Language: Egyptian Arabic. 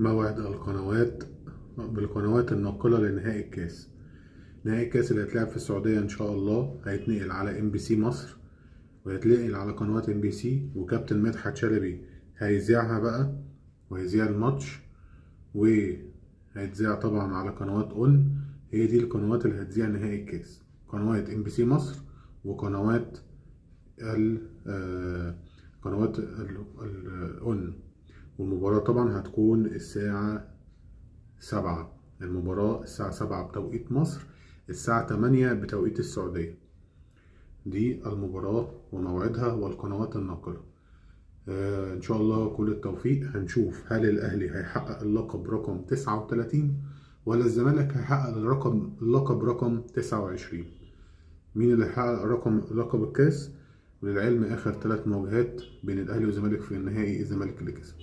موعد القنوات بالقنوات الناقلة لنهائي الكاس. نهائي الكاس اللي هيتلعب في السعودية إن شاء الله هيتنقل على MBC مصر، وهيتنقل على قنوات MBC، وكابتن مدحت شلبي هيذيعها بقى وهيذيع الماتش، وهيتذاع طبعا على قنوات ON. هي دي القنوات اللي هتذيع نهائي الكاس، قنوات MBC مصر وقنوات ال آه، قنوات ال ON. والمباراة طبعا هتكون الساعة 7، المباراة الساعة 7 بتوقيت مصر، الساعة 8 بتوقيت السعودية. دي المباراة وموعدها والقنوات الناقلة. إن شاء الله كل التوفيق. هنشوف هل الأهلي هيحقق اللقب رقم 39 ولا الزمالك هيحقق اللقب رقم 29. مين اللي هيحقق لقب الكاس؟ وللعلم آخر 3 مواجهات بين الأهلي والزمالك في النهائي الزمالك اللي كسب.